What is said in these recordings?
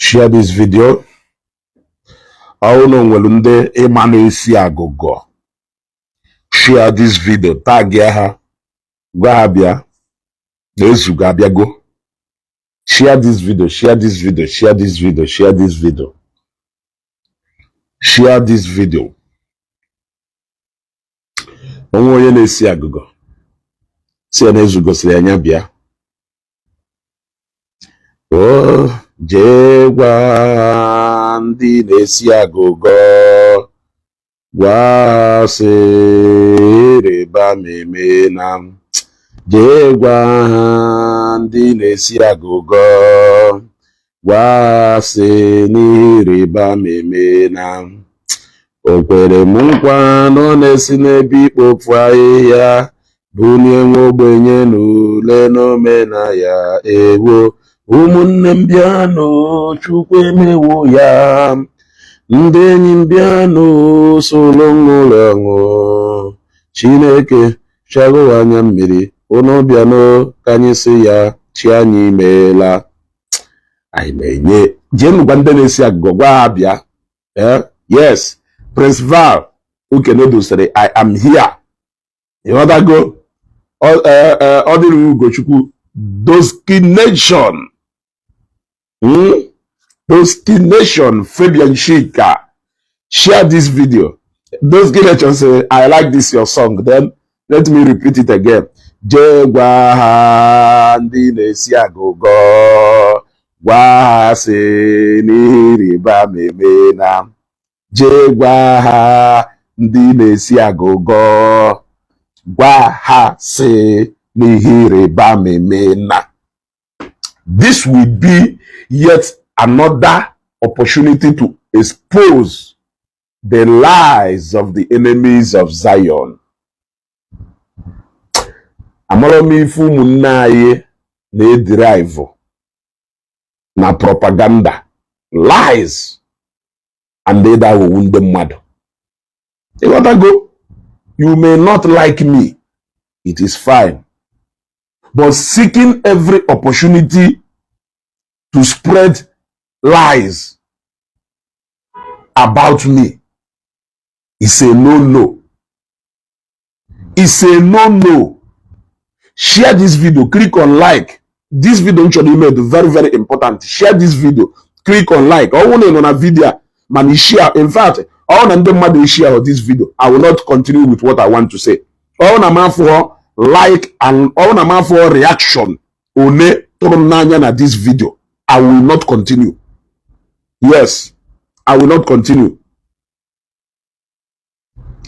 Share this video. Ọ na nwere ndị ịma na-esi agụgọ, share this video, tag ya ha, gwa ha bịa na Ezugo abịago. Share this video, share this video, share this video, share this video, share this video. Onwe onye na-esi agụgọ, si ya na Ezugo sịrị anya bịa. O jee gwa ndị na-esi agụgọ, gwa ha sị ịrịba ama emena. Jee gwa ha, ndị na-esi agụgọ, gwa ha sị n'ihe ịrịba ama emena. O kwere m nkwa na ọ na-esi n'ebe ikpofu ahịhịa bunie nwa ogbenye n'ule n'omena ya. Ewo, ụmụnne m, bịanụ, Chukwu emewo ya. Ndị enyi m, bịanụ, soro ṅụrị ọṅụ. Chineke chago anya mmiri. Unu bịanụ ka anyị sị ya, chi anyị meela. Anyị na-enye. Jeenụ gwa ndị na-esi agụgọ, gwa ha bịa. Eh, yes, Prince Val Ukenedo sịrị, "I am here." Ịghọtago? Ọ dịrị Ugochukwu Doski Nation. Doski Nation, Fabian Shika, share this video. Doski Nation say, "I like this your song." Then let me repeat it again. Jee gwa ha, ndị na-esi agụgọ, gwa ha sị n'ihe ịrịba ama emena. Jee gwa ha, ndị na-esi agụgọ, gwa ha sị n'ihe ịrịba ama emena. This will be yet another opportunity to expose the lies of the enemies of Zion. Amara m ife ụmụnne anyị na-ederive na propaganda, lies and ịda aghọgbu ndị mmadụ. Ịghọtago? You may not like me, it is fine, but seeking every opportunity to spread lies about me is a no-no. It's a no-no. Share this video, click on like. This video m chọrọ ime dị very, very important. Share this video, click on like. Ọ bụrụ na ị nọ na video a mana share, in fact, ọ na ndị mmadụ share this video, I will not continue with what I want to say. Ọ na m afụọ like and ọ na m afụọ reaction one tụrụ m n'anya na this video, I will not continue. Yes, I will not continue.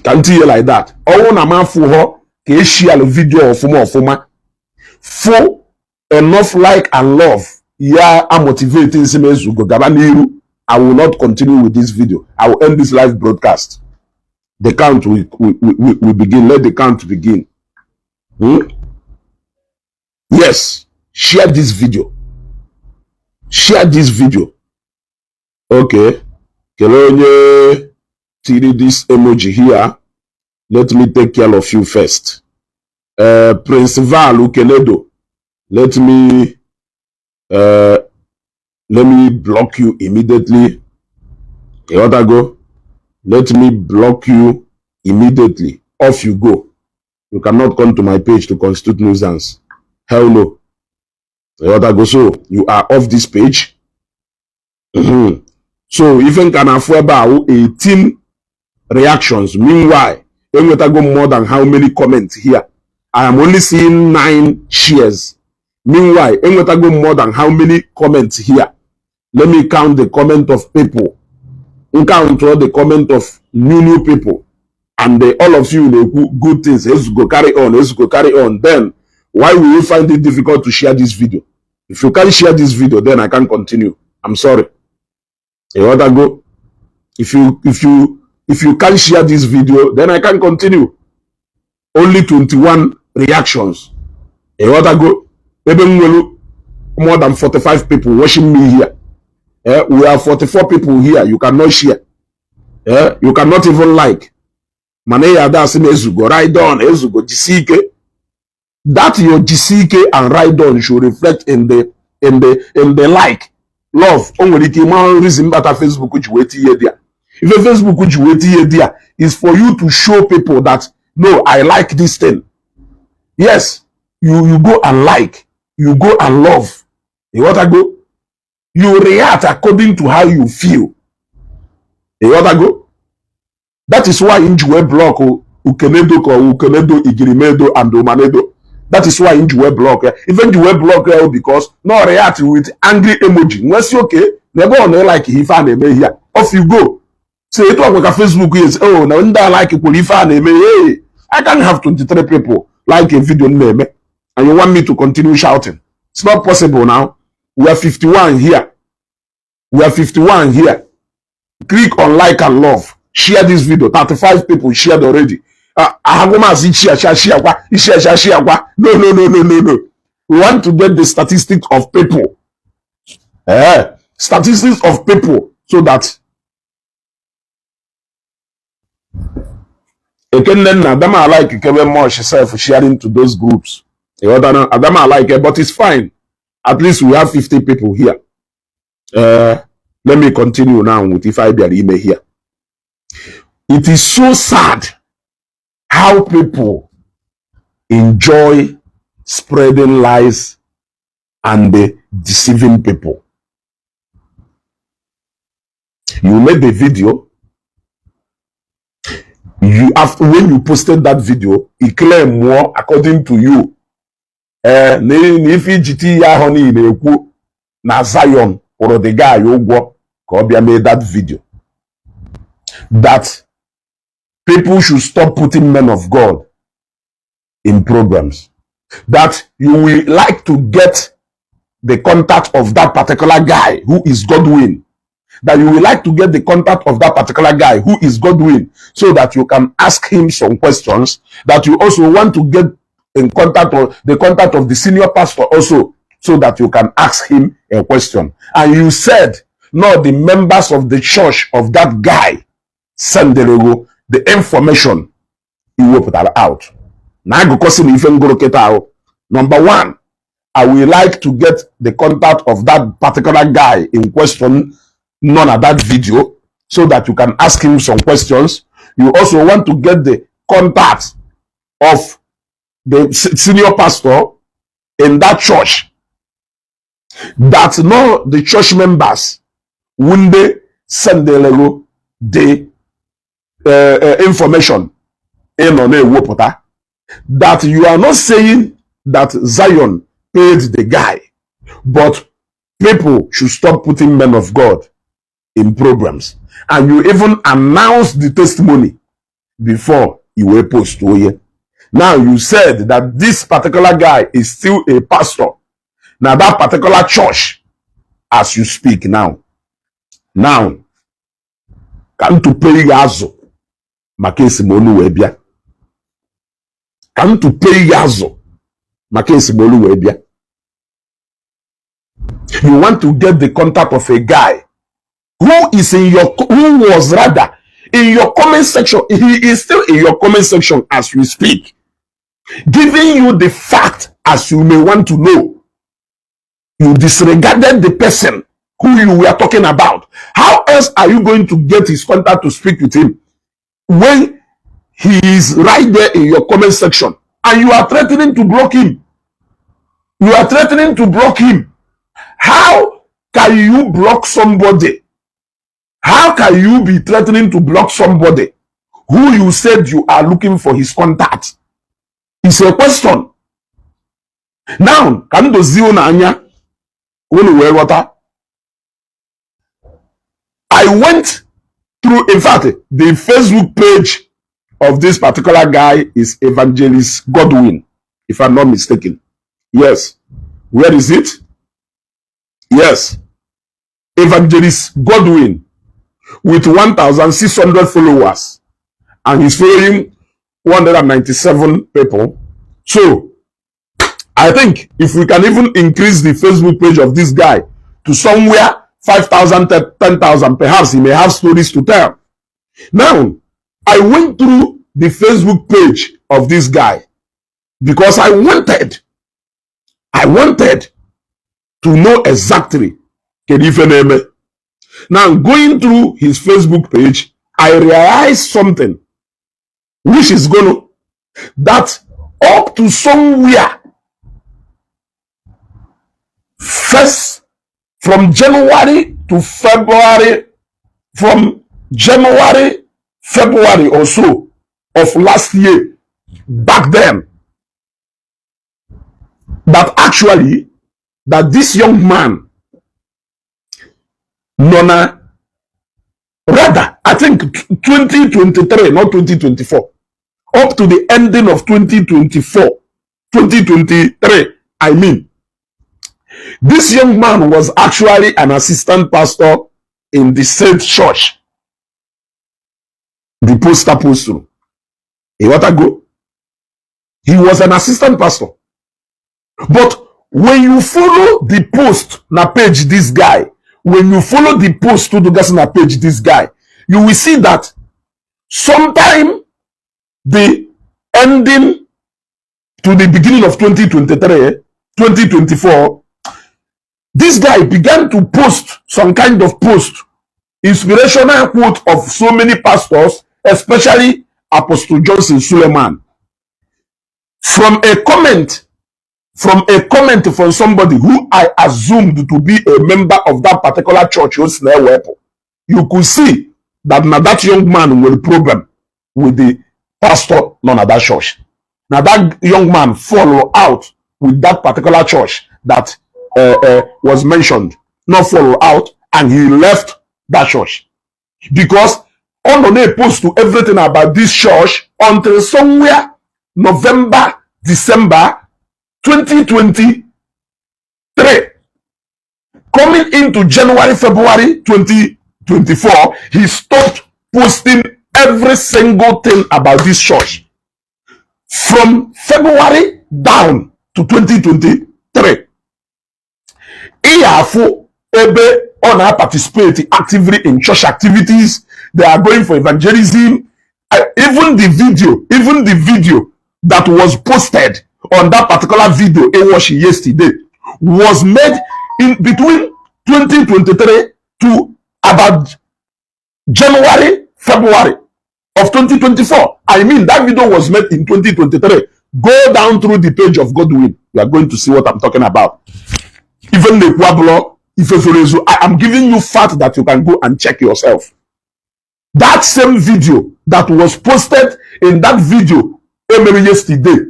Ka m tinye like that. Ọnwụ na m afụghọ ka e share video ọfụma ọfụma, fụ enough like and love ya amotivate nsị m Ezugo gaba n'iru, I will not continue with this video. I will end this live broadcast. The count will begin. Let the count begin. Yes, share this video, share this video. Okay, kelee onye tiri this emoji here. Let me take care of you first. Prince Val Ukenedo, let me block you immediately. Ịghọtago? Let me block you immediately. Off you go. You cannot come to my page to constitute nuisance. Hell no. Ịghọtago? So you are off this page. So ife nka na-afụ ebe a wụ 18 reactions. Meanwhile, enwetago more than how many comments here? I am only seeing 9 shares. Meanwhile, enwetago more than how many comments here? Let me count the comment of people. Count all the comment of new new people, and all of you na-ekwu good things. Ezugo, carry on. Ezugo, carry on. Then why will you find it difficult to share this video? If you can't share this video, then I can't continue. I'm sorry. Ịghọtago? If you can't share this video, then I can't continue. Only 21 reactions. Ịghọtago? Ebe m nwere more than 45 people watching me here. Eh, we are 44 people here. You cannot share. Eh, you cannot even like. Mana ị ya ada asị na Ezugo, ride on. Ezugo, jisi ike. That your jisi ike and ride on should reflect in the like. Love, o nwere ike ịma reason mbata Facebook ji wee tinye dị ya. Ife Facebook ji wee tinye dị ya is for you to show people that, no, I like this thing. Yes, you go and like, you go and love. Ịghọtago? You react according to how you feel. Ịghọtago? That is why m ji wee block Ukenedo, ka Ukenedo, Igirimedo and Omanedo. That is why m ji wee block ya. Ife m ji wee block ya, because no react with angry emoji. Nwesị okay, na ebe ọ na like ife a na-eme here, off you go. So etu ọkwa ka Facebook is, oh, na ndị a like kwuru ife a na-eme. Hey, I can have 23 people like a video m na-eme and you want me to continue shouting? It's not possible. Now we are 51 here. We are 51 here. Click on like and love. Share this video. 35 people shared already. Ahagụmasị share, share, share kwa, share, share, share kwa. No, no, no, no, no, no. We want to get the statistics of people, statistics of people, so that Ekenne na Adama like kebe much self sharing to those groups. Ịghọtara? Adama like it, but it's fine. At least we have 50 people here. Let me continue now with ife I bịara ime here. It is so sad how people enjoy spreading lies and deceiving people. You made the video. You, after when you posted that video, it claim more according to you. Na ife iji tinye ahụ niile ekwu na Zion kwụrụ the guy ụgwọ ka ọ bịa mee that video. That people should stop putting men of God in programs. That you will like to get the contact of that particular guy who is Godwin. That you will like to get the contact of that particular guy who is Godwin so that you can ask him some questions. That you also want to get in contact or the contact of the senior pastor also so that you can ask him a question. And you said, no, the members of the church of that guy send the information he wepụtara out. Na agụkọsị na ife ngụrụ kịta ahụ. Number one, I will like to get the contact of that particular guy in question nọ na that video so that you can ask him some questions. You also want to get the contact of the senior pastor in that church, that know the church members wunde sendelego the information ịnọ na-ewepụta, that you are not saying that Zion paid the guy, but people should stop putting men of God in programs. And you even announce the testimony before you were post oye. Now you said that this particular guy is still a pastor. Now that particular church, as you speak now. Now, ka m tụpee gị azụ maka esemolu wee bịa. Ka m tụpee gị azụ maka esemolu wee bịa. You want to get the contact of a guy who is in your, who was rather in your comment section. He is still in your comment section as we speak, giving you the fact as you may want to know. You disregarded the person who you were talking about. How else are you going to get his contact to speak with him when he is right there in your comment section and you are threatening to block him? You are threatening to block him. How can you block somebody? How can you be threatening to block somebody who you said you are looking for his contact? It's a question. Now, ka m dozie unu anya ka unu wee ghọta. I went through, in fact, the Facebook page of this particular guy is Evangelist Godwin, if I'm not mistaken. Yes. Where is it? Yes. Evangelist Godwin with 1,600 followers, and he's following 197 people. So I think if we can even increase the Facebook page of this guy to somewhere 5,000, 10,000, perhaps he may have stories to tell. Now, I went through the Facebook page of this guy because I wanted to know exactly Kedu ife na-eme? Now, going through his Facebook page, I realized something, which is gonna that up to somewhere first from January to February, from January, February or so of last year, back then, that actually that this young man nọ na, rather, I think 2023, not 2024, up to the ending of 2024, 2023, I mean, this young man was actually an assistant pastor in the same church the poster posted. Go, he was an assistant pastor, but when you follow the post na page this guy, when you follow the post to the na page this guy, you will see that sometime the ending to the beginning of 2023, 2024, this guy began to post some kind of post, inspirational quote of so many pastors, especially Apostle Johnson Suleiman, from a comment from somebody who I assumed to be a member of that particular church o si na-ewepụ. You could see that na that young man nwere problem with the pastor nọ na that church. Na that young man fall out with that particular church that was mentioned, not fall out, and he left that church because ọ nọ na-post to everything about this church until somewhere November, December 2023, coming into January, February 2024, he stopped posting every single thing about this church from February down to 2023. Ị afụ ebe ọ na-participate actively in church activities. They are going for evangelism. Even the video that was posted on that particular video I watched yesterday was made in between 2023 to about January, February of 2024. I mean, that video was made in 2023. Go down through the page of Godwin. You are going to see what I'm talking about. Even the Kwablo, Ifesorezu, I am giving you fact that you can go and check yourself. That same video that was posted in that video emere yesterday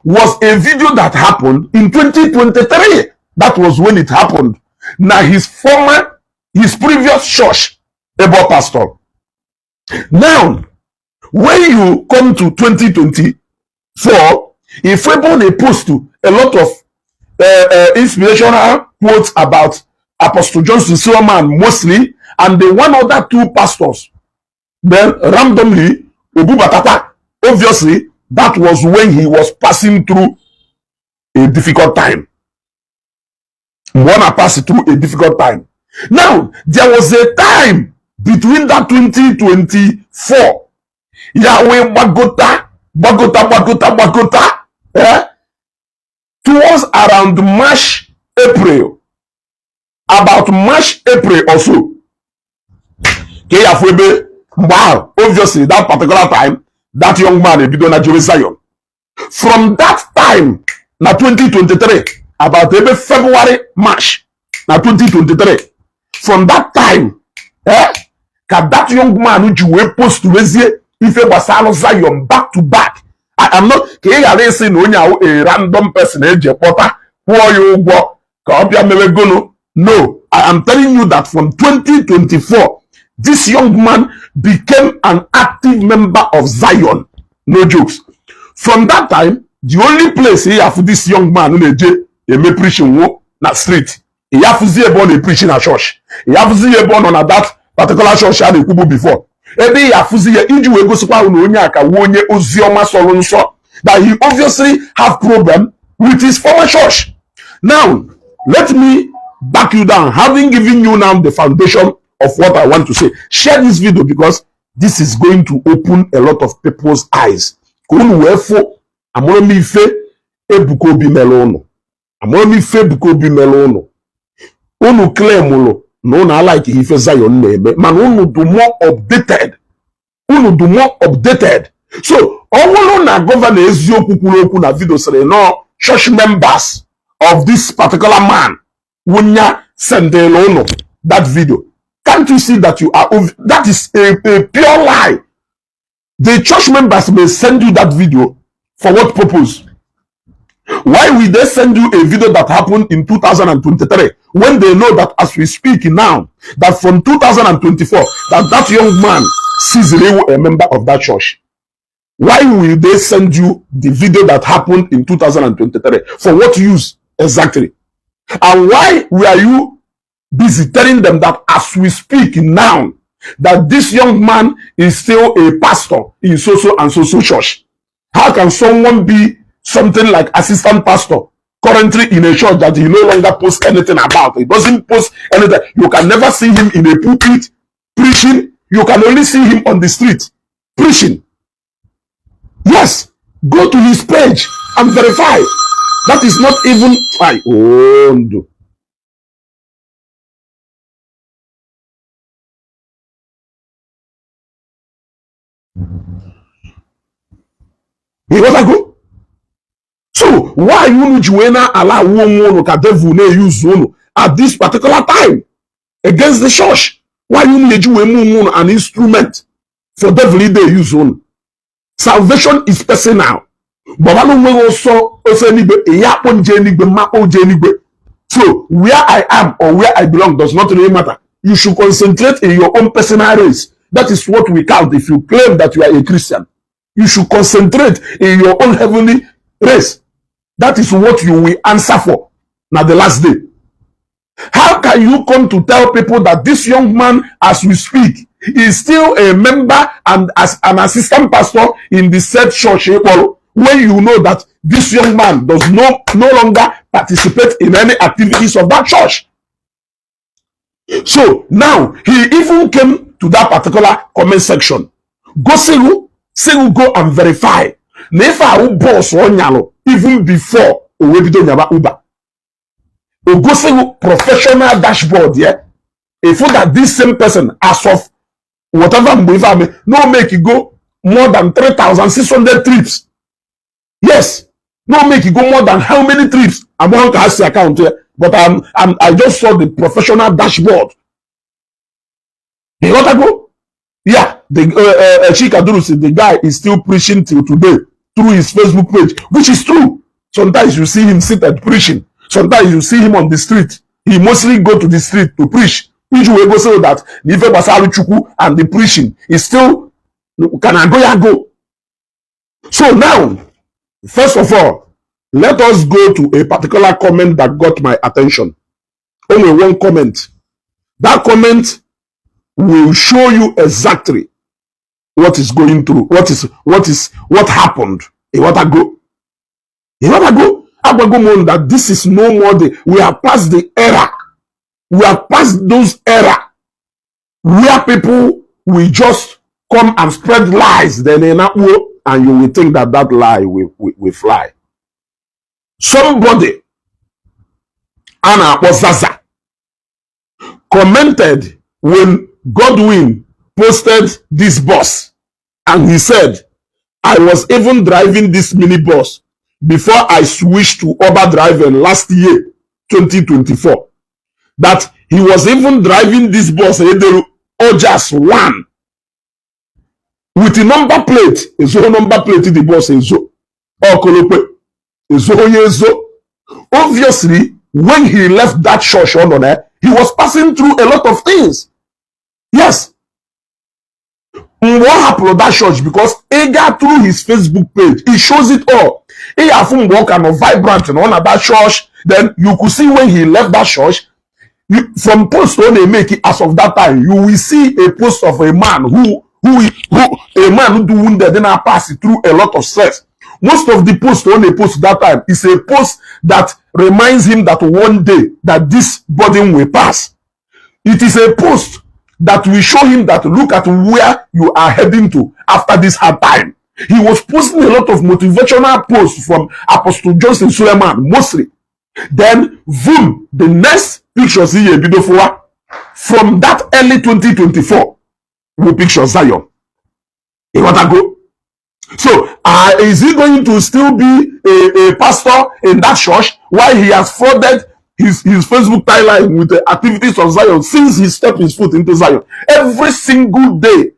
was a video that happened in 2023. That was when it happened. Now his previous church, ebe pastor. Now, when you come to 2024, if ebe post to a lot of inspirational quotes about Apostle Johnson Suleiman mostly, and the one other two pastors, then randomly, Obubatata, obviously, that was when he was passing through a difficult time. Wanna pass through a difficult time. Now, there was a time between that 2024, Yahweh gbagota, gbagota, gbagota, gbagota, eh? Towards around March, April, about March, April or so. Ka ya fụ ebe mgbe ahụ, obviously, that particular time, that young man ebido na jewe Zion. From that time, na 2023, about ebe February, March, na 2023, from that time, eh, ka that young man ji wee post wezie ife gbasara Zion back to back. I am not ka ị ghara ịsị na onye ahụ a random person eji kpọta kwụọ ya ụgwọ ka ọ bịa mewe gono. No, I am telling you that from 2024, this young man became an active member of Zion. No jokes. From that time, the only place ị afụ this young man na-eje eme preaching wo na street. Ị afụzi ebe ọ na-epreach na church, ị afụzi ebe ọ nọ na that particular church a na-ekwubu before. Ebe ị afụzi ya iji wee gosikwa ahụ na onye a ka wuo onye ozi ọma sọrọ nsọ, that he obviously have problem with his former church. Now, let me back you down, having given you now the foundation of what I want to say. Share this video because this is going to open a lot of people's eyes. Ka unu wee fụ amụrụ m ife Ebuka Obi mere unu. Amụrụ m ife Ebuka Obi mere unu. Unu claimụlụ Na unu alike ife Zion na-eme, mana unu dị more updated, unu dị more updated. So ọ bụrụ na Governor Eziokwu kwuru okwu na video, sịrị nọ church members of this particular man wunya sendịrị unu that video, can't you see that you are that is a pure lie? The church members may send you that video for what purpose? Why will they send you a video that happened in 2023 when they know that as we speak now, that from 2024, that that young man sees a member of that church? Why will they send you the video that happened in 2023? For what use exactly? And why were you busy telling them that as we speak now, that this young man is still a pastor in so so and so so church? How can someone be something like assistant pastor currently in a church that he no longer posts anything about? He doesn't post anything. You can never see him in a pulpit preaching. You can only see him on the street preaching. Yes, go to his page and verify. That is not even I owned. Ịghọtago? So why unu ji wee na-ala onwe unu ka devil na-use unu at this particular time against the church? Why unu na-eji wee mụ onwe unu an instrument for devil ide use unu? Salvation is personal. Gbabalụ onwe gị ọsọ ọsọ eluigwe, ya akpọ nje eluigwe, mmakpọ nje eluigwe. So where I am or where I belong does not really matter. You should concentrate in your own personal race. That is what we count. If you claim that you are a Christian, you should concentrate in your own heavenly race. That is what you will answer for na the last day. How can you come to tell people that this young man, as we speak, is still a member and as an assistant pastor in the said church, when you know that this young man does no longer participate in any activities of that church? So now he even came to that particular comment section. Go see who, say who, go and verify. Na ife ahụ bus ọ nyalụ even before o wee bido nyaba Uber. O gosighị professional dashboard, yeah? If that this same person, as of whatever mgbe ife ame, no make go more than 3,600 trips. Yes, no make go more than how many trips? Amaghị ka ha si account ya, but I just saw the professional dashboard. Ịghọtago? Yeah, the Chika Duru said the guy is still preaching till today through his Facebook page, which is true. Sometimes you see him seated preaching. Sometimes you see him on the street. He mostly go to the street to preach. Which will go so that the ife gbasara Chukwu and the preaching is still can I go ya go. So now, first of all, let us go to a particular comment that got my attention. Only one comment. That comment will show you exactly what is going through, what happened. Ịghọtago? Ịghọtago? Agwago m that this is no more the we are past the era. We are past those era where people will just come and spread lies, then and you will think that that lie will fly. Somebody a na-akpọ Zaza commented when Godwin posted this bus, and he said, "I was even driving this minibus before I switched to Uber driving last year, 2024." That he was even driving this bus, Ederu Ojas 1, with the number plate, ezo number plate the bus ezo, Okolope, ezo onye ezo. Obviously, when he left that church on there, he was passing through a lot of things. Yes. Mgbe ọ hapụrụ that church, because ị gaa through his Facebook page, it shows it all. Ị ga-afụ mgbe ọ ka nọ vibrant na ọ na that church, then you could see when he left that church. From post ọ na-emeki as of that time, you will see a post of a man who a man who do wounded, na pass through a lot of stress. Most of the post ọ na-post that time is a post that reminds him that one day that this burden will pass. It is a post that will show him that look at where you are heading to after this hard time. He was posting a lot of motivational posts from Apostle Johnson Suleiman mostly. Then, boom, the next pictures he ebido fụwa From that early 2024 wụ picture Zion. Ịghọtago? So is he going to still be a pastor in that church while he has flooded his Facebook timeline with the activities of Zion since he stepped his foot into Zion? Every single day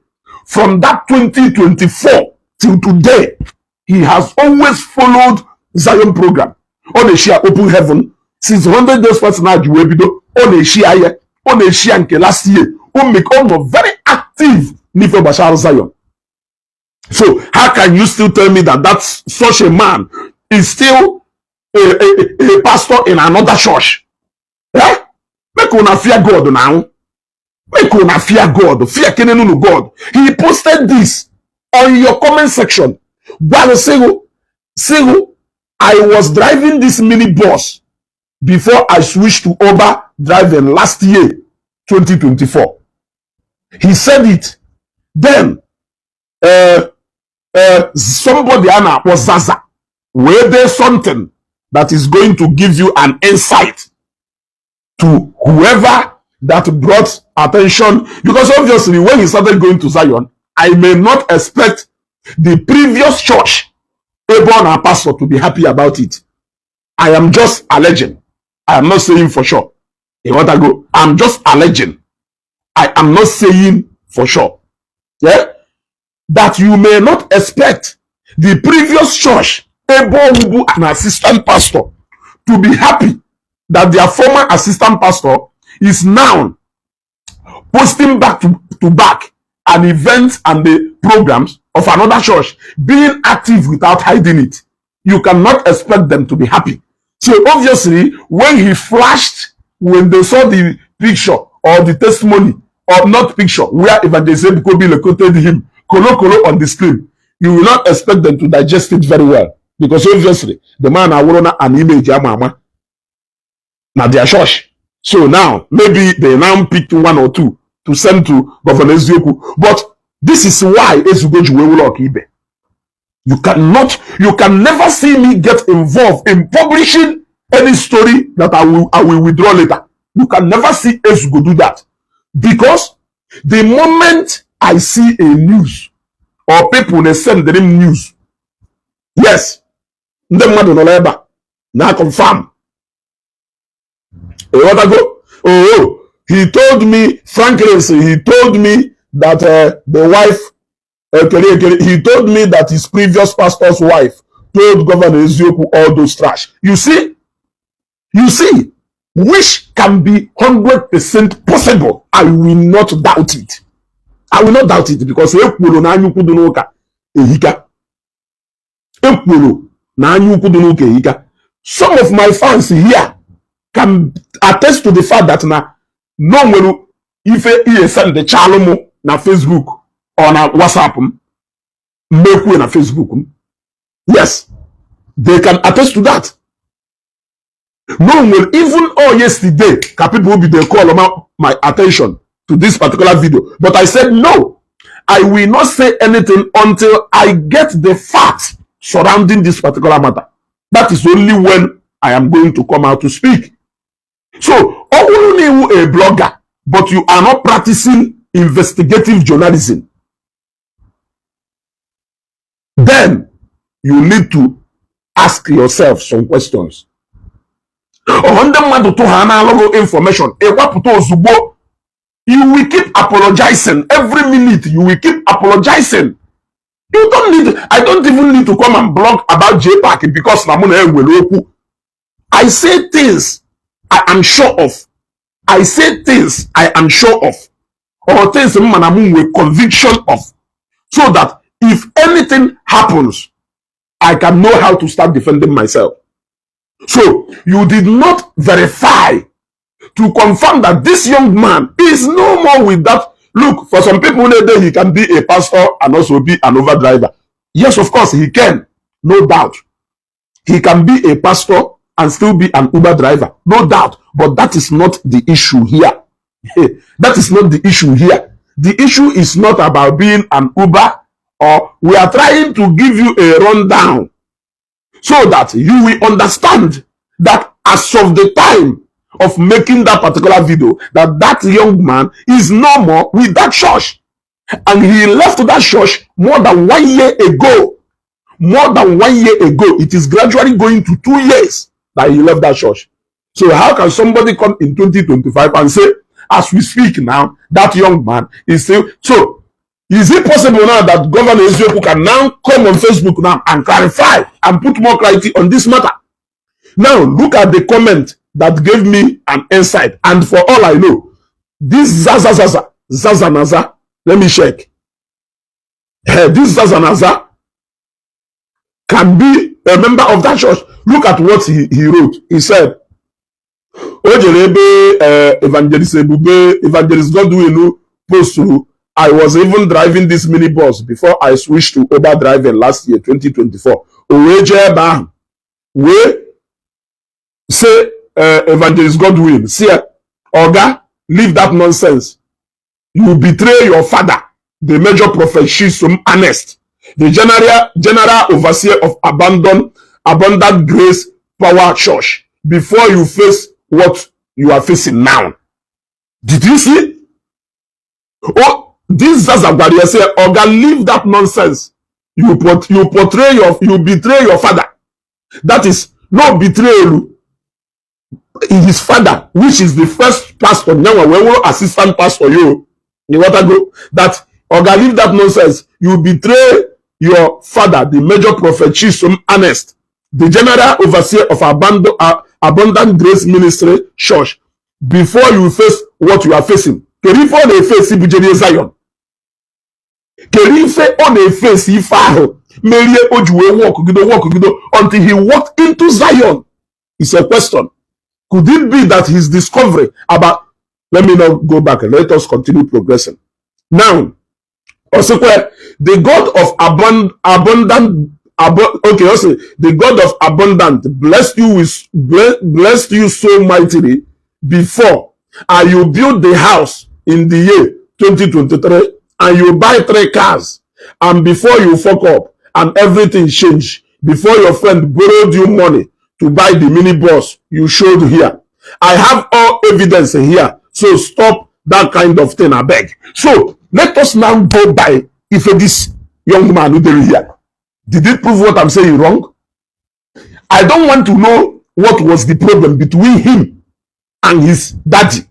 from that 2024 till today, he has always followed Zion program. Ọ na-eshare Open Heaven since 100 Days Fast na ji wee bido. Ọ na-eshare ya, ọ na-eshare nke last year. O make ọ nọ very active n'ife gbasara Zion. So how can you still tell me that that's such a man is still a pastor in another church? Eh? Make una fear God now. Make una fear God. Fear kenenu God. He posted this on your comment section. Gwara Sego, Sego, "I was driving this mini bus before I switched to Uber driving last year, 2024." He said it. Then, somebody a na-akpọ Zaza wee dee something that is going to give you an insight to whoever that brought attention, because obviously when he started going to Zion, I may not expect the previous church ebe ọ na pastor to be happy about it. I am just alleging. I am not saying for sure. Ịghọtago? I'm just alleging. I am not saying for sure. Yeah, that you may not expect the previous church ebe ọ bụ an assistant pastor to be happy that their former assistant pastor is now posting back to back an event and the programs of another church, being active without hiding it. You cannot expect them to be happy. So obviously, when he flashed, when they saw the picture or the testimony, or not picture, where Evangelist Ebuka Obi located him, kolo kolo on the screen, you will not expect them to digest it very well. Because obviously, the man awụrụ an image ama ama na their church. So now, maybe they now picked one or two to send to Governor Eziokwu. But this is why Ezugo ji wee wụlọ ọkaibe. You cannot, you can never see me get involved in publishing any story that I will withdraw later. You can never see Ezugo do that. Because the moment I see a news or people, they send them news, yes, ndị mmadụ nọ n'ebe a na confirm. Ịghọtago? Oh, he told me, Franklin, he told me that the wife, Ekere, he told me that his previous pastor's wife told Governor Eziokwu all those trash. You see, which can be 100% possible. I will not doubt it. I will not doubt it because ekwuru na anya ukwu dị n'ụka ehika. Ekwuru na anya ukwu dị n'ụka ehika. Some of my fans here can attest to the fact that na no nwere ife ihe send chalụ mụ na Facebook or na WhatsApp m mmekwue na Facebook m. Yes, they can attest to that. No nwere even all yesterday ka people be dey call my attention to this particular video, but I said no, I will not say anything until I get the facts surrounding this particular matter. That is only when I am going to come out to speak. So ọ bụrụ na iwu a blogger but you are not practicing investigative journalism, then you need to ask yourself some questions. Ọ ndị mmadụ tụ ha na-alụghị information ịgbapụta ozugbo, you will keep apologizing. Every minute you will keep apologizing. You don't need, I don't even need to come and blog about JPAC because na mụ na enwere okwu. I say things I am sure of. I say things I am sure of or things m ma na mụ nwere conviction of, so that if anything happens, I can know how to start defending myself. So you did not verify to confirm that this young man is no more with that. Look, for some people, he can be a pastor and also be an Uber driver. Yes, of course, he can. No doubt. He can be a pastor and still be an Uber driver. No doubt. But that is not the issue here. That is not the issue here. The issue is not about being an Uber, or we are trying to give you a rundown so that you will understand that as of the time Of making that particular video, that that young man is no more with that church. And he left that church more than one year ago. More than one year ago. It is gradually going to 2 years that he left that church. So how can somebody come in 2025 and say, as we speak now, that young man is still... So is it possible now that Governor Ezioku can now come on Facebook now and clarify and put more clarity on this matter? Now, look at the comment that gave me an insight. And for all I know, this Zaza Zaza, Zaza Naza, let me check. This Zaza Naza can be a member of that church. Look at what he wrote. He said, o jere ebe Evangelist Ebube, Evangelist Godwin posturu, "I was even driving this minibus before I switched to Uber driving last year, 2024." O wee jee ebe ahụ wee say, Evangelist Godwin, see, "Oga, leave that nonsense. You betray your father, the Major Prophet Chisom Ernest, the general overseer of Abundant Grace Power Church, before you face what you are facing now." Did you see? Oh, this Zaza gwara ya say, "Oga, leave that nonsense. You portray your you betray your father." That is no betrayal. His father, which is the first pastor, nyanwa wee wụrụ assistant pastor yo. You want to go? That, "Oga, leave that nonsense. You betray your father, the Major Prophet Chisom Ernest, the general overseer of Abundant Grace Ministry Church, before you face what you are facing." Kedu ife ọ na-efesi bujere Zion? Kedu ife ọ na-efesi ife ahụ merie o ji wee walk gido until he walked into Zion? It's a question. Could it be that his discovery about... Let me not go back. Let us continue progressing. Now, Osikwe, the God of abundant, okay, also, the God of abundant blessed you so mightily before, and you build the house in the year 2023, and you buy three cars, and before you fuck up and everything change, before your friend borrowed you money to buy the minibus you showed here. I have all evidence here, so stop that kind of thing, I beg. So let us now go by if this young man who dey here. Did it prove what I'm saying wrong? I don't want to know what was the problem between him and his daddy.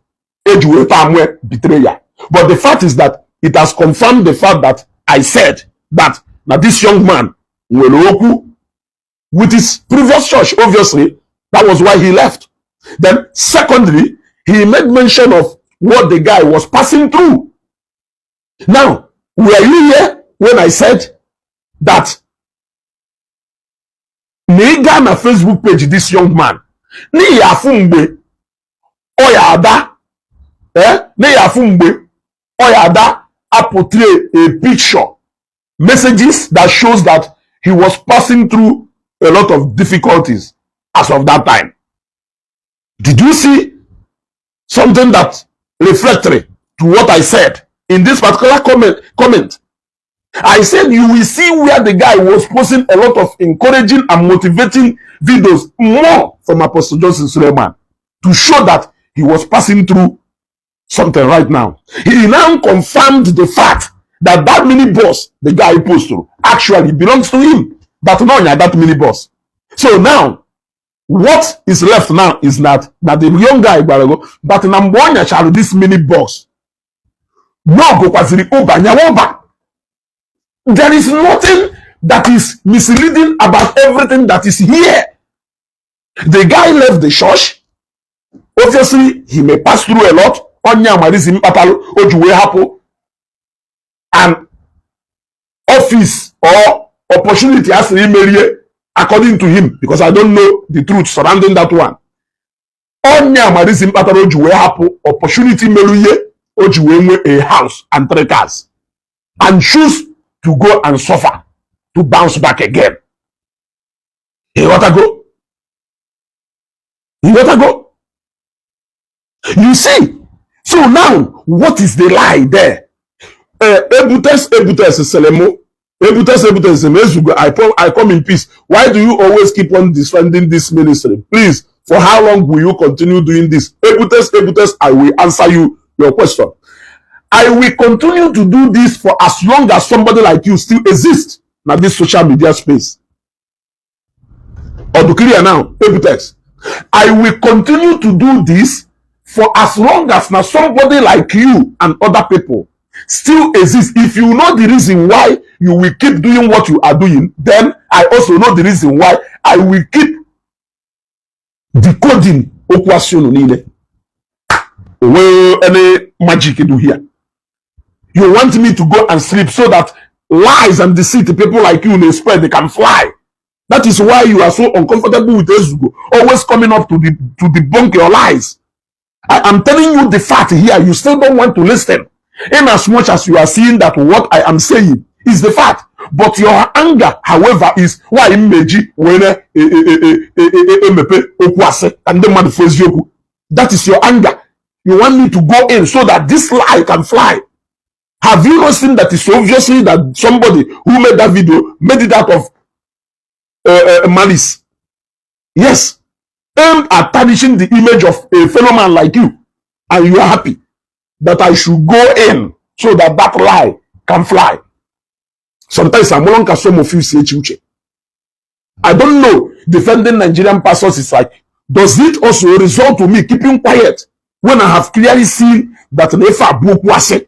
Eji wee taa betrayal. But the fact is that it has confirmed the fact that I said that now this young man nwere okwu with his previous church. Obviously, that was why he left. Then, secondly, he made mention of what the guy was passing through. Now, were you here when I said that na ị gaa na Facebook page this young man, n'ihi afụ mgbe ọ ya ada, n'ihi afụ mgbe ọ ya ada portray a picture, messages that shows that he was passing through a lot of difficulties as of that time? Did you see something that reflectory to what I said in this particular comment? I said you will see where the guy was posting a lot of encouraging and motivating videos more from Apostle Johnson Suleiman to show that he was passing through something right now. He now confirmed the fact that that minibus the guy posted actually belongs to him. That no, that minibus. So now, what is left now is that the young guy gwara go but na mgbe ọ nyachara this minibus na ọ gokwaziri Uber nyawa Uber. There is nothing that is misleading about everything that is here. The guy left the church. Obviously, he may pass through a lot. Onye amarizi mkpatalụ o ji wee hapụ an office or opportunity a sịrị imerie, according to him, because I don't know the truth surrounding that one. Onye amarizi mkpatara o ji wee hapụ opportunity meru ihe o ji wee nwee a house and three cars and choose to go and suffer to bounce back again. Ịghọtago? Ịghọtago? You see? So now, what is the lie there? Ebutes Ebutes Selemo, Ebutes Ebutes Emezugo, I come in peace. Why do you always keep on defending this ministry? Please For how long will you continue doing this? Ebutes, Ebutes, I will answer you your question. I will continue to do this for as long as somebody like you still exists na this social media space. Odukiria now, Ebutex. I will continue to do this for as long as now somebody like you and other people still exist. If you know the reason why you will keep doing what you are doing, then I also know the reason why I will keep decoding okwu asị unu niile. Onwe any magic do here? You want me to go and sleep so that lies and deceit people like you may spread, they can fly. That is why you are so uncomfortable with Ezugo, always coming up to debunk your lies. I am telling you the fact here. You still don't want to listen. In as much as you are seeing that what I am saying is the fact. But your anger, however, is why mmeji were emepe okwu asị ka ndị mmadụ fụ eziokwu. That is your anger. You want me to go in so that this lie can fly. Have you not seen that it's obviously that somebody who made that video made it out of malice? Yes. Aimed at tarnishing the image of a fellow man like you. And you are happy that I should go in so that that lie can fly. Sometimes I'm no some of you say uche. I don't know. Defending Nigerian pastors is like, does it also result to me keeping quiet when I have clearly seen that Nefa Bukwase?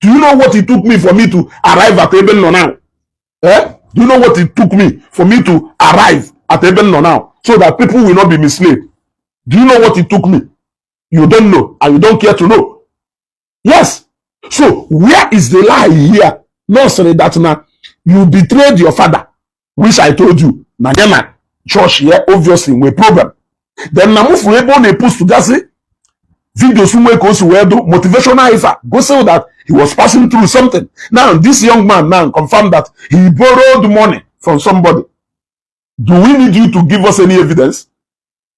Do you know what it took me for me to arrive at ebe m nọ now? Eh? Do you know what it took me for me to arrive at ebe m nọ now? So that people will not be misled. Do you know what it took me? You don't know, and you don't care to know. Yes. So where is the lie here? No, sorry, that now you betrayed your father, which I told you. Na ya na church here, obviously, nwee problem. Then na mụ fụrụ ebe ọ na-epost gasị videos nwe ka o si wee do motivational ife a gosi that he was passing through something. Now this young man now confirmed that he borrowed money from somebody. Do we need you to give us any evidence?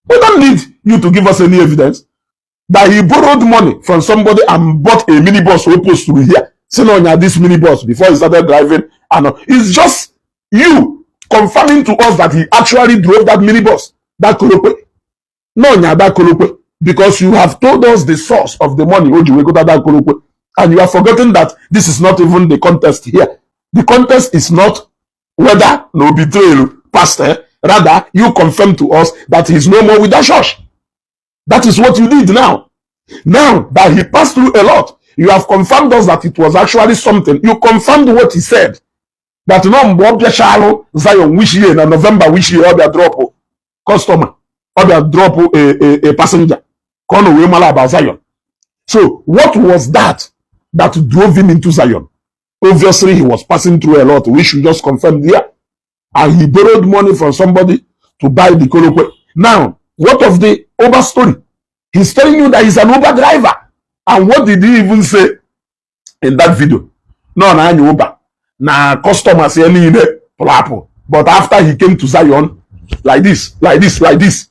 We don't need you to give us any evidence that he borrowed money from somebody and bought a minibus wey post through here. Say no, this minibus before he started driving, and it's just you confirming to us that he actually drove that minibus, that korope. No, nya that korope, because you have told us the source of the money o ji wee gota that korope, and you are forgetting that this is not even the contest here. The contest is not whether no betrayal, pastor. Rather, you confirm to us that he's no more with that church. That is what you did now. Now that he passed through a lot, you have confirmed us that it was actually something. You confirmed what he said. That no mgbe ọ bịachalụ Zion which year, na November which year, ọ bịa drop customer, ọ bịa drop a passenger ka ọ na wee mara about Zion. So what was that that drove him into Zion? Obviously, he was passing through a lot, which you just confirmed there. And he borrowed money from somebody to buy the korope. Now, what of the Uber story? He's telling you that he's an Uber driver. And what did he even say in that video? No, na anya Uber. Na customers here niile pụrụ apụ. But after he came to Zion, like this, like this, like this,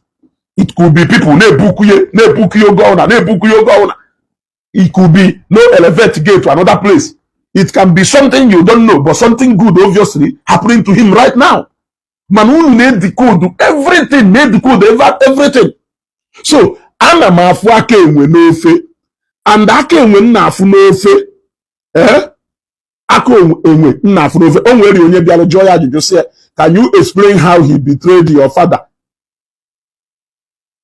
it could be people na-ebukuye, na-ebukuye oge ọbụla, na-ebukuye oge ọbụla. It could be no elevate gate to another place. It can be something you don't know, but something good obviously happening to him right now. Mana unu na-edecode everything, na-edecode everything. So ana m afụ aka enwe n'ofe, and aka enwe m na-afụ n'ofe, eh? Aka enwe m na-afụ n'ofe. O nwere onye bịara jụọ ya ajụjụ sị ya, "Can you explain how he betrayed your father?"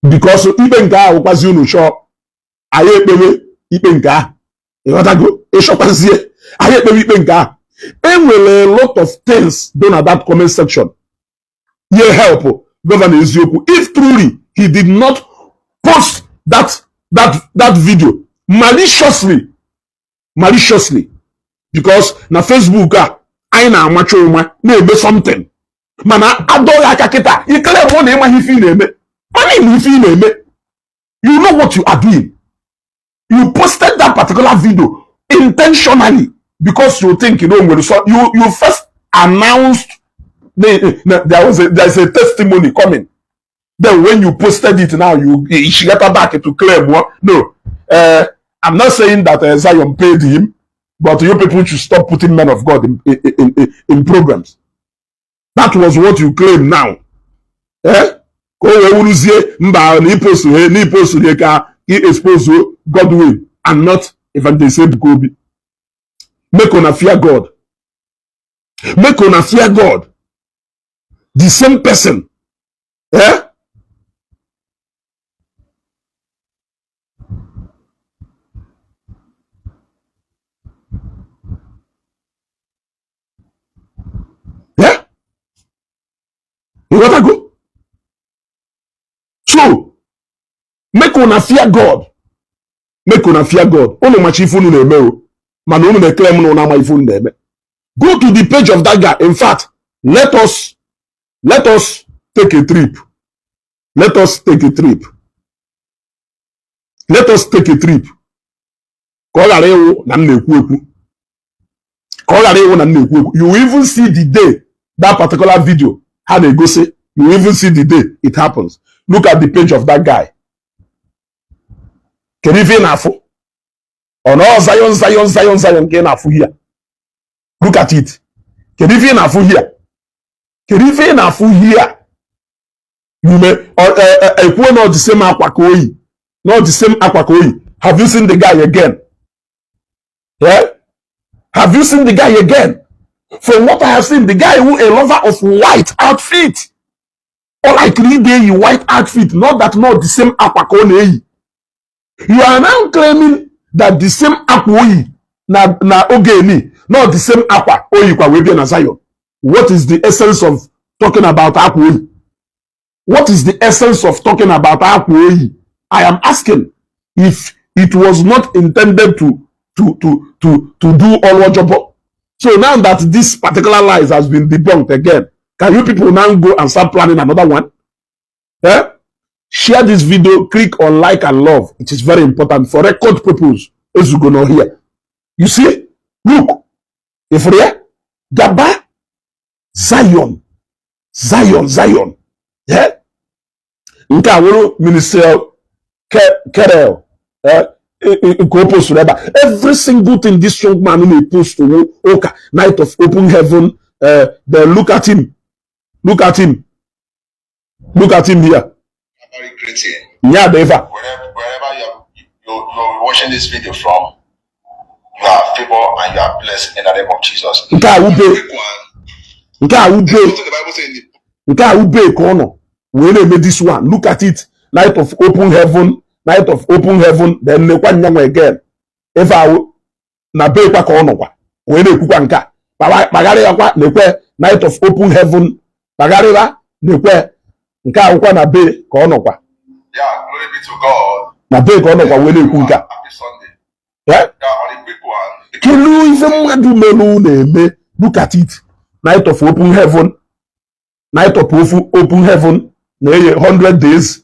Because ikpe nke ahụ kwazi unu chọọ anyị ekpewe ikpe nke ahụ, ịghọtago? Ịchọkwazie anyị ekpewe ikpe nke ahụ. Enwere a lot of things dị na that comment section ye help Governor Eziokwu if truly he did not post that video maliciously, maliciously, because na Facebook a anyị na-amacha ụma na-eme something, mana adọghị aka kịta ikele mụ na ịmaghị ife ị na-eme, mana ịma ife ị na-eme. You know what you are doing. You posted that particular video intentionally because you think you know nwere. So you first announced there is a testimony coming. Then when you posted it now, you got back to claim what? No, I'm not saying that Zion paid him, but you people should stop putting men of God in problems. That was what you claim now, eh? Ka o wee wuruzie mba na ipostu he na ipostu he ka i expose Godwin and not Evangelist Ebuka Obi. Make una fear God. Make una fear God. The same person. Eh? Yeah? You gotta go. So, make una fear God. Make una fear God. Unu machi ife unu na-eme o. Mana unu na-eclaim na unu ama ife unu na-eme. Go to the page of that guy. In fact, let us take a trip. Let us take a trip. Let us take a trip. Ka ọ ghara ịwụ na m na-ekwu ekwu. Ka ọ ghara ịwụ na m na-ekwu ekwu. You will even see the day that particular video ha na-egosi. You will even see the day it happens. Look at the page of that guy. Kedu ife ị na-afụ? Ọ nọ Zion, Zion, Zion, Zion nke ị na-afụ here. Look at it. Kedu ife ị na-afụ here? Kedu ife ị na-afụ here? You may ekwuo na ọ the same akwa ka oyi. Not the same akwa ka oyi. Have you seen the guy again? Yeah? Have you seen the guy again? From what I have seen, the guy who a lover of white outfit. Or like dey white outfit, not that not the same akwa ka ọ na-eyi. You are now claiming that the same akwa oyi na oge ni, not the same akwa oyi kwa wee bịa na Zion. What is the essence of talking about akwa oyi? What is the essence of talking about akwa oyi? I am asking if it was not intended to do Olojobo. So now that this particular lies has been debunked again, can you people now go and start planning another one? Eh? Share this video, click on like and love. It is very important for record purpose. Ezugo no here. You see? Look. If here, Gaba, Zion, Zion, Zion. Yeah? Nke a wụrụ ministerial Kerel. Eh? Nke o posturu ebe a. Every single thing this young man na-epost wụ ụka, night of open heaven. Then look at him. Look at him. Look at him here. Very greeting. Nya dị ife a. Wherever you're watching this video from, you are favored and you are blessed in the name of Jesus. Nke a wube. Quick one. Nke a wube. Something the Bible says in the Nke a wube ka ọ nọ wee na-eme this one. Look at it. Night of open heaven. Night of open heaven. Then nekwa nyanwa again. Ife awụ na be kwa ka ọ nọkwa wee na-ekwukwa nke a. Kpagharị ya kwa, nekwe night of open heaven. Kpagharịra, nekwe nke awụkwa na be ka ọ nọkwa. Yeah, glory be to God. Na be ka ọ nọkwa wee na-ekwu nke a. Happy Sunday. Eh? Yeah, on a quick one. Kedu ife mmadụ melụ na-eme? Look at it. Night of open heaven, night of open heaven na-eye 100 days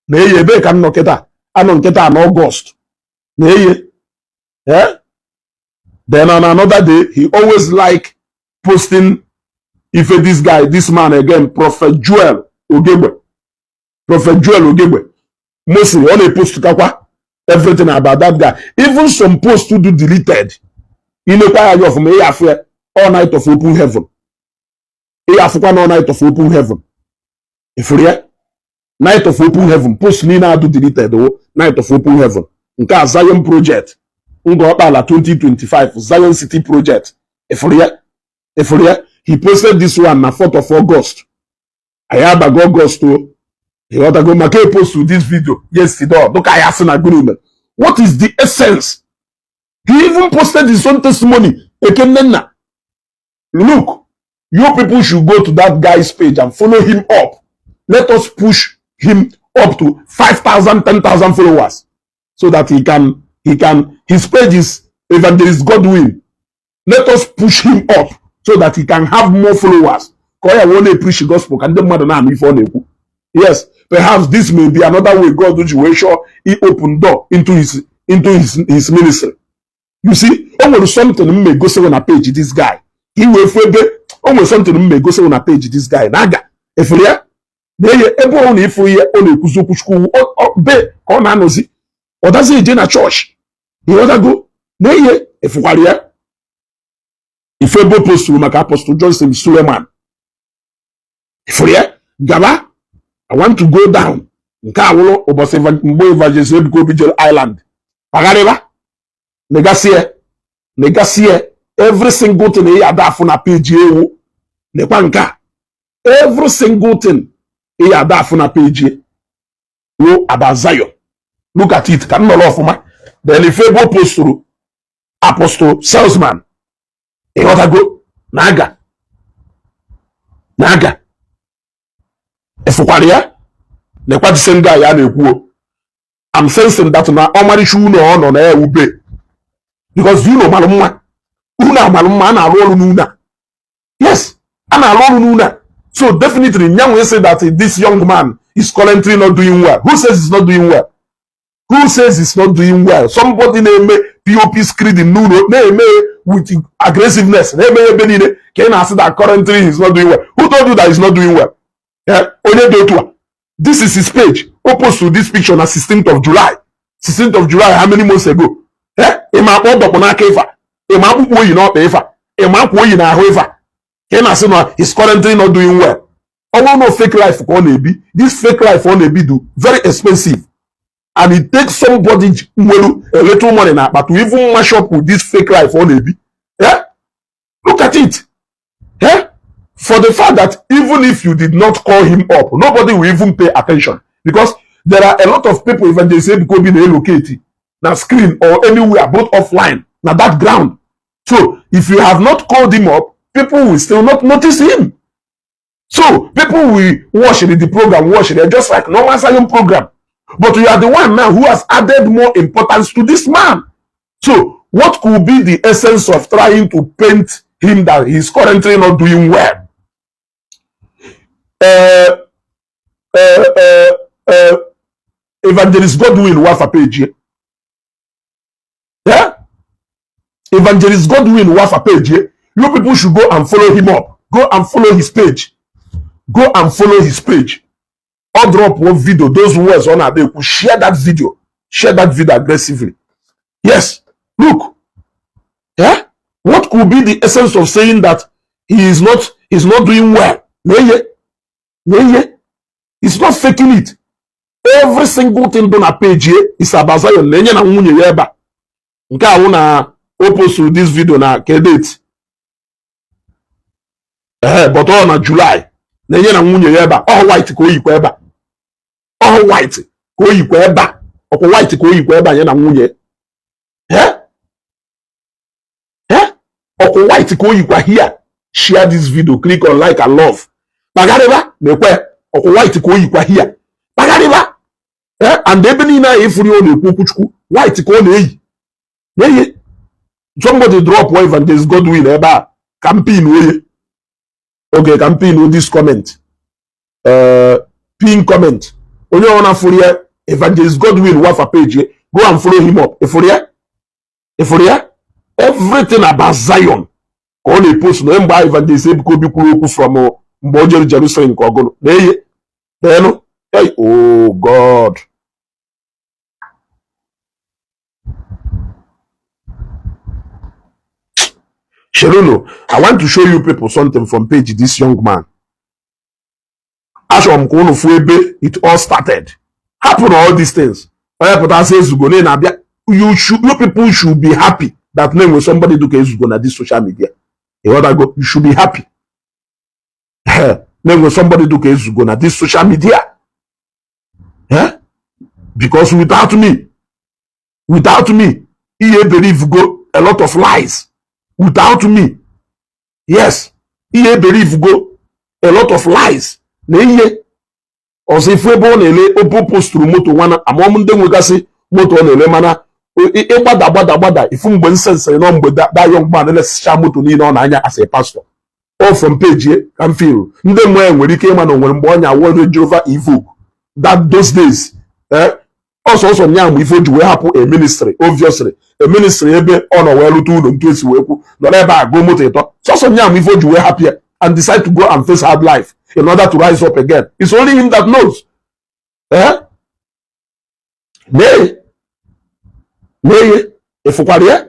na-eye. Ebe ka m nọ kịta, anọ nkịta na August na-eye. Eh? Then on another day, he always like posting ife this guy, this man again, Prophet Joel Ogegbe. Prophet Joel Ogegbe, mostly ọ na-epost kakwa everything about that guy. Even some posts to do deleted. Ilekwa ya anya ọfụma, ịya afụ ya all night of open heaven. Ịya afụkwa na all night of open heaven. Ifuru ya, night of open heaven. Post niile adụ deleted wo night of open heaven. Nke a Zion project, Ngor Okpala 2025 Zion City project. Ifuru ya, ifuru ya. He posted this one na 4th of August. Anyị abago August o. Ịghọtago? Maka e post this video yesterday, ọ dụka ya sị na gịnị mere? What is the essence? He even posted his own testimony. Ekenenna, look, you people should go to that guy's page and follow him up. Let us push him up to 5,000, 10,000 followers so that he can, his page is Evangelist Godwin. Let us push him up so that he can have more followers. Ka ọ ya wee na-preach gospel ka ndị mmadụ na-anụ ife ọ na-ekwu. Yes, perhaps this may be another way God ji wee show he open door into his ministry. You see, o nwere something m ma-egosi na page this guy ka i wee fụ ebe o nwere something m ma-egosi na page this guy na-aga efere ya na-eye ebe ọ na-efu ihe ọ na-ekwuzi okwuchukwu be ka ọ na-anọzi, ọ dazi eje na chọọchị. Ịghọtago? Na-eye efukwara ya ife ebe o posturu maka Apostle Johnson Suleman. Ifuru ya gaba. I want to go down. Nke a wụrụ ụbọchị mgbe Evangelist Ebuka Obi jere Ireland. Kpagharịba, negasie, negasie every single thing ị ada afụ na page ewu. Nekwa nke a, every single thing ị ada afụ na page wo about Zion. Look at it. Ka m nọrọ ọfụma. Then ife ebe o posturu Apostle Salesman, ịghọtago? Na-aga na-aga, ịfụkwara ya. Nekwa the same guy ya na-ekwu o. I'm sensing that na ọmarịcha ụlọ ọ nọ na ewube, because ụlọ mara mma, ụlọ amara mma. A na-arụ ọrụ n'ụlọ a. Yes, a na-arụ ọrụ n'ụlọ a. So definitely nyanwe say that this young man is currently not doing well. Who says he's not doing well? Who says he's not doing well? Somebody na-eme POP screening n'ụlọ, na-eme with aggressiveness, na-eme ebe niile, ka ị na-asị that currently he's not doing well. Who told you that he's not doing well? Onye dị otu a, this is his page. O post this picture na 16th of July. 16th of July, how many months ago? Ị ma akpọ dọkpụ n'aka ịfa, ị ma akpụkpọ oyi n'ọkpa ịfa, ị ma akwa oyi n'ahụ ịfa, ka ị na-asị na he's currently not doing well. Ọ bụrụ na fake life ka ọ na-ebi, this fake life ọ na-ebi do very expensive, and it takes somebody nwere a little money na akpa to even match up with this fake life ọ na-ebi. Yeah? Look at it. Yeah? For the fact that even if you did not call him up, nobody will even pay attention, because there are a lot of people Evangelist Ebuka Obi na-elocate na screen or anywhere, both offline na that ground. So if you have not called him up, people will still not notice him. So people will watch the program, watch it just like normal Zion program. But you are the one now who has added more importance to this man. So what could be the essence of trying to paint him that he's currently not doing well? Evangelist Godwin Wafa page. Yeah? Evangelist Godwin Wafa page. You people should go and follow him up. Go and follow his page. Go and follow his page. Or drop one video, those words on our day. Share that video. Share that video aggressively. Yes. Look. Yeah? What could be the essence of saying that he's not doing well? Neye. Neye. He's not faking it. Every single thing done na page here is about Zion. Nenye na nwunye ya ebe a. Nke a wụ na o post this video na kedate. Ee, but ọ na July. Na-enye na nwunye ya ebe a. Ọ white ka o yikwa ebe a. Ọ white ka o yikwa ebe a. Ọkwa white ka o yikwa ebe a, ya na nwunye. Eh? Eh? Ọkwa white ka o yikwa here. Share this video, click on like and love. Kpagharịba na-ekwe ọkwa white ka o yikwa here. Kpagharịba. Eh? And ebe niile ahụ ifuru ọ na-ekwu okwuchukwu, white ka ọ na-eyi. Na-eyi. Somebody drop one Evangelist Godwin ebe a ka m pin oye. Okay, ka m pin this comment. Pin comment. Onye ọ na-afụrụ ya Evangelist Godwin Wafa page, go and follow him up. Ịfụrụ ya? Ịfụrụ ya? Everything about Zion ka ọ na-epost na mgbe Evangelist Ebuka Obi kwuru okwu from mgbe o jere Jerusalem nke ọgụnụ na-eye n'elu. Hey, oh God. Sheruno, I want to show you people something from page this young man. Achọrọ m ka unu fụ ebe it all started. Hapụ na all these things. Onye pụta sị Ezugo na na-abịa. You people should be happy that na enwe somebody do ka Ezugo na this social media. Ịghọtago? You should be happy. Na enwe somebody do ka Ezugo na this social media. Eh? Because without me, ihe believe go a lot of lies. Without me, yes, ihe believe go a lot of lies. Na ihe ọzọ ifu ebe ọ na-ele opo posturu moto nwana amụọm ndị nwegasị moto ọ na-ele, mana ịgbada gbada gbada ifu mgbe nsensịrị nọ mgbe that young man elesicha moto niile ọ na-anya as a pastor. All from page ka m feel ndị mmụọ ya nwere ike ịma na o nwere mgbe ọ nya Range Rover Evoque that those days. Eh, ọsọsọ nya mgbe ife o ji wee hapụ a ministry, obviously a ministry ebe ọ nọ wee rute ụlọ ntu esi wee kwu nọrọ ebe a gụọ moto ịtọ. Sọsọ nya mgbe ife o ji wee hapụ ya and decide to go and face hard life in order to rise up again. It's only him that knows. Eh? Nee. Nee. Ịfụkwara ya?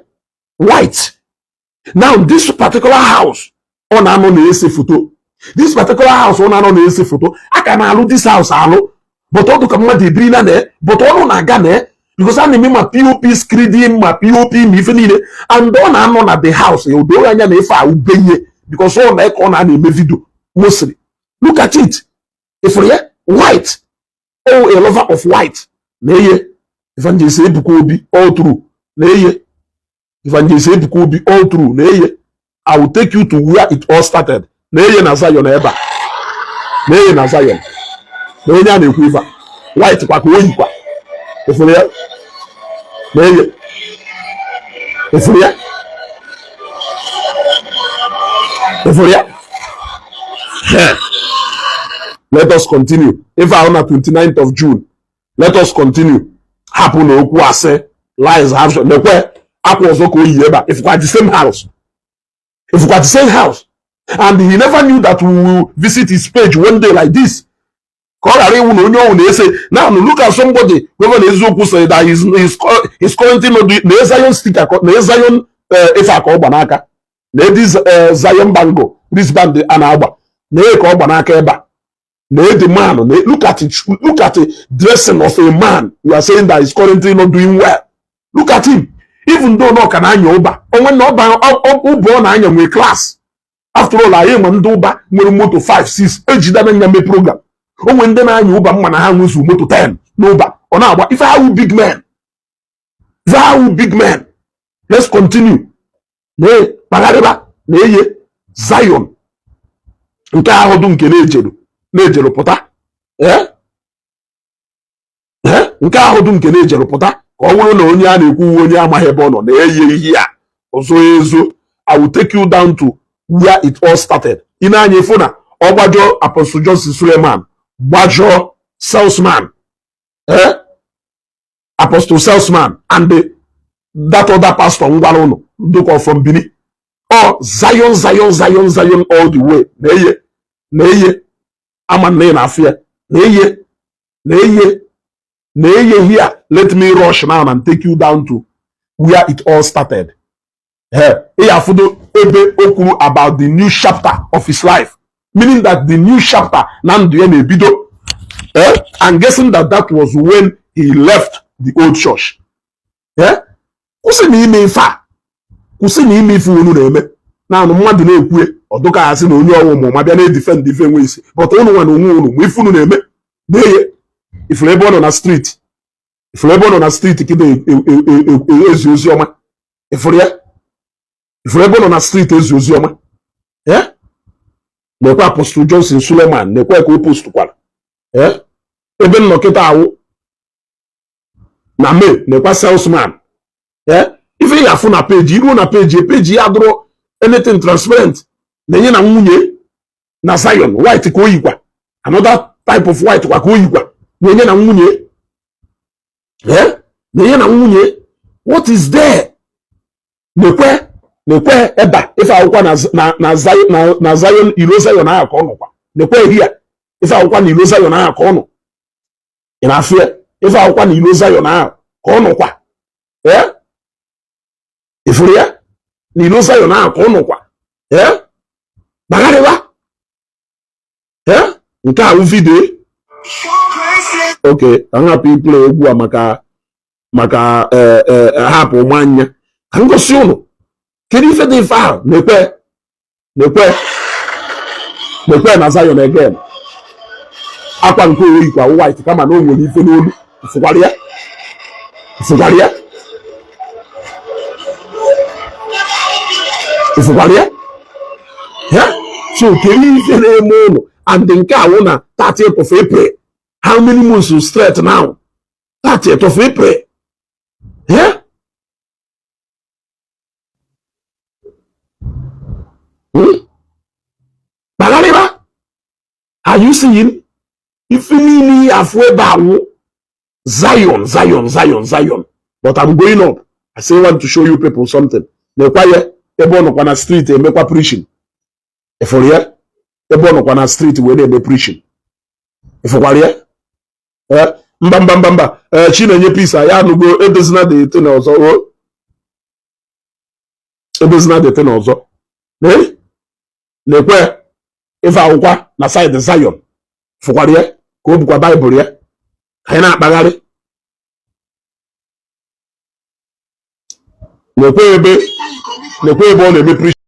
White. Now this particular house ọ na-anọ na-ese foto. This particular house ọ na-anọ na-ese foto, a ka na-alụ this house alụ, but ọ dị ka mmadụ ebirila na, but ọrụ na-aga na, because a na-eme ma POP screening, ma POP, ma ife niile, and ọ na-anọ na the house. O doo anya na ife a ubenye, because ọ na ka ọ na-eme video mostly. Look at it. Ifuru ya, white. Oh, a lover of white. Na-eye Evangelist Ebuka Obi all through. Na-eye Evangelist Ebuka Obi all through. Na-eye. I will take you to where it all started. Na-eye na Zion ebe a. Na-eye na Zion na onye a na-ekwu ife a, white kwa ka o yikwa. Ifuru ya? Na-eye. Ifuru ya? Ifuru ya? Let us continue. Ife ahụ na 29th of June. Let us continue. Hapụ na okwu asị, lies have. Lekwe akwa ọzọ ka o yi ebe a. Ifukwa the same house? Ifukwa the same house? And he never knew that we will visit his page one day like this, ka ọ ghara ịwụ na onye ọnwụ na-ese. Now look at somebody. Governor Eziokwu say that he's currently not doing na Zion sticker, na Zion ife a ka ọ gba n'aka, na edi Zion bangle, wristband a na-agba na ka ọ gba n'aka ebe a, na the man. Na look at it, look at the dressing of a man you are saying that is currently not doing well. Look at him. Even though na ọ ka na-anya ụba onwe na ọba ụba ọ na-anya nwee class. After all, anyị nwe ndị ụba nwere moto 5 6 ejidana nya mee program. Onwe ndị na-anya ụba mma na ha nwezu moto 10 n'ụba ọ na-agba ife ha. Big men, ife ha, big men. Let's continue. Na kpagharịba na-eye Zion nke ahụ dị nke na-ejeru na-ejeru pụta. Ee, nke ahụ dị nke na-ejeru pụta, ka ọ bụrụ na onye a na-ekwu uwe onye amaghị ebe ọ nọ na-eye ihe a ọzọ ezo. I will take you down to where it all started. Ị na-anya ịfụ na ọ gbajọ Apostle Johnson Suleman, gbajọ salesman, eh, Apostle salesman and that other pastor ngwara ụnụ ndụkọ from Benin. Ọ Zion, Zion, Zion, Zion all the way. Na-eye, na-eye ama nna ị na-afụ ya. Na-eye, na-eye, na-eye here. Let me rush now and take you down to where it all started. Ee, ị afụdo ebe o kwuru about the new chapter of his life, meaning that the new chapter na ndụ ya na-ebido. Eh, I'm guessing that that was when he left the old church. Eh, kwụsị na ime ife a, kwụsị na ime ife unu na-eme. Naanị mmadụ na-ekwue ọdụka asị na onye ọnwụ ma bịa na-edefend ife nwe isi, but unu nwa na onwe unu ma ife unu na-eme. Na-eye. Ifuru ebe ọ nọ na street? Ifuru ebe ọ nọ na street kịta ezi ozi ọma? Ifuru ya? Ifuru ebe ọ nọ na street ezi ozi ọma? Eh, nekwe Apostle Johnson Suleman, nekwe ka o postkwara. Eh, ebe nnọkịta awụ na May. Nekwa salesman. Eh, ife ị ga-afụ na page, iruo na page, page ya dụrụ anything transparent. Na-enye na nwunye na Zion, white ka o yikwa, another type of white kwa ka o yikwa. Na-enye na nwunye, eh, na-enye na nwunye. What is there? Nekwe, nekwe ebe a. Ife akwụkwọ na Zion, na Zion, ilo Zion ahụ ka ọ nọkwa. Nekwe here, ife akwụkwọ na ilo Zion ahụ ka ọ nọ. Ị na-afụ ya? Ife akwụkwọ na ilo Zion ahụ ka ọ nọkwa. Ee, ifuru ya na ilo Zion ahụ ka ọ nọkwa. Ee, gbagharịwa. Ee, nke a wụ video. Oke ka m hapụ iplay egwu a maka ee, hapụ nwanya ka m gosi ụnụ kedu ife dị ife ahụ. Na-ekwe, na-ekwe, na-ekwe na Zion again. Akwa nke oyi kwa white, kama na o nwere ife n'olu. Fụkwara ya? Fụkwara ya? Fụkwara ya? Ya so kedu ife na-eme ụlọ? And nke a wụ na 30th of April. How many months straight now? 30th of April. Yeah? Hmm? Kpagharịba. Are you seeing? Ife niile afụ ebe awụ Zion, Zion, Zion, Zion. But I'm going up. I still want to show you people something. Nekwa ya ebe ọ nọkwa na street emekwa preaching. Ịfụrụ ya? Ebe ọ nọkwa na street wee na-eme preaching. Ịfụkwara ya? Ee, mba, mba, mba, mba. Ee, Chinenye Peace, ya anụgo. Edozina the thing ọzọ o. Edozina the thing ọzọ. Ee, nekwe. Ife akwụkwa na side Zion fụkwara ya ka o bukwa Baịbụl ya ka anyị na-akpagharị. Nekwe ebe, nekwe ebe ọ na-eme preach.